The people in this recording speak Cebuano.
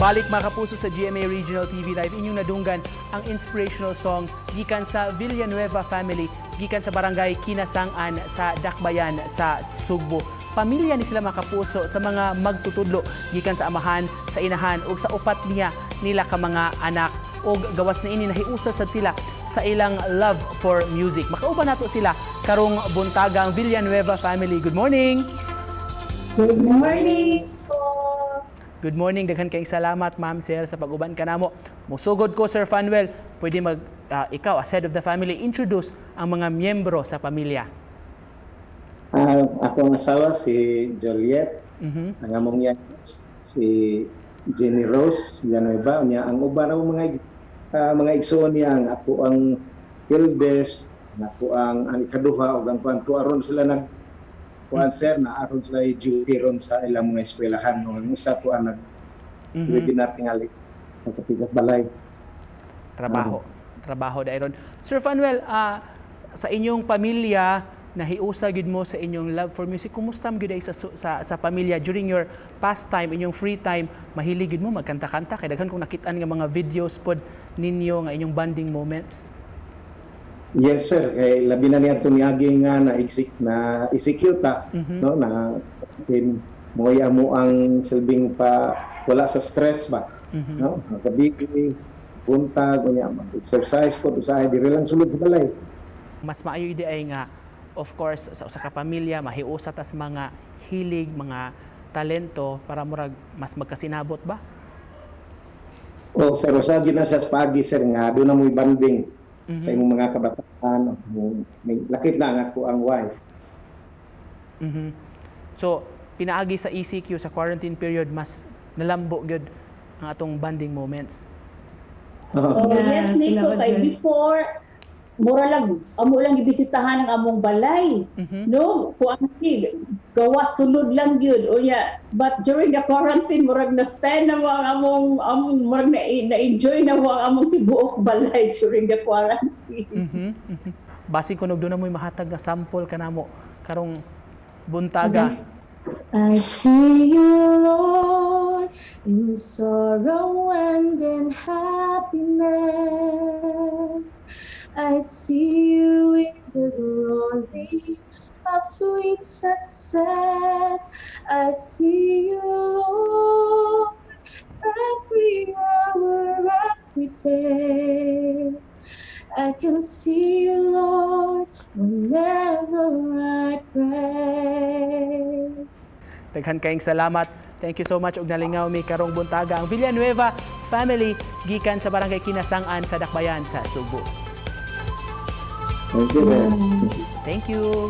Mubalik, mga kapuso, sa GMA Regional TV Live. Inyong nadunggan ang inspirational song gikan sa Villanueva family, gikan sa Barangay Kinasangan sa Dakbayan sa Sugbo. Pamilya ni sila, mga kapuso, sa mga magtutudlo, gikan sa amahan, sa inahan ug sa upat niya nila ka mga anak, ug gawas na ini nahiusa sad sila sa ilang love for music. Makauban nato sila karong buntaga, ang Villanueva family. Good morning. Good morning po. Good morning, daghan kayong salamat, Ma'am, Sir, sa pag-uban kanamo. Musugod ko, Sir Fanuel, pwede mag ikaw as head of the family introduce ang mga miyembro sa pamilya. Ako ang asawa si Joliet, ang among youngest si Jenny Rose Villanueva, unya ang uban ang mga igsoon niya, ang ako ang eldest, ang ako ang ikaduha ug ang kuan aron sila nag kuan, sir, na aron sila duty ron sa ilang mga eskwelahan, no, ang usa to ang nag webinar tingali sa pikas balay. Trabaho. Trabaho dairon. Sir Fanuel, sa inyong pamilya nahiusa gyud mo sa inyong love for music. Kumusta man gyud ay sa pamilya during your pastime, inyong free time, mahilig gyud mo magkanta-kanta kay daghan kong nakitaan nga mga videos pod ninyo nga inyong bonding moments? Yes, sir, kay labi na niya itong niagi nga na na execute ta, no, na in moya mo ang silbing pa wala sa stress ba, no, gabi buntag, unya mag-exercise po usahay diri lang sulod sa balay. Mas maayo di ay nga, of course, sa usa ka pamilya mahiusa tas mga hilig, mga talento para murag mas magkasinabot ba? O sir, usa gyud na sa pagi, sir, nga doon na mo'y bonding sa imong mga kabataan, may lakip na ang ako ang wife. So pinaagi sa ECQ, sa quarantine period, mas nalambo gyud ang atong bonding moments. Oh, Yeah, yes, Nico. tinuod Kay yun. before, mura lang, amo lang gibisitahan ang among balay. No, kuan ni gawas sulod lang gyud. Unya, but during the quarantine, murag na spend na mo ang among murag na enjoy na mo ang among tibuok balay during the quarantine. Basi kunog doon na mo'y mahatag nga sample kanamo karong buntaga. I see you, Lord, in sorrow and in happiness. I see you in the glory of sweet success. I see you, Lord, every hour, every day. I can see you, Lord, whenever I pray. Daghan kayong salamat. Thank you so much og nalingaw mi karong buntaga, ang Villanueva family gikan sa Barangay Kinasangan sa Dakbayan sa Sugbo. Thank you, sir. Thank you.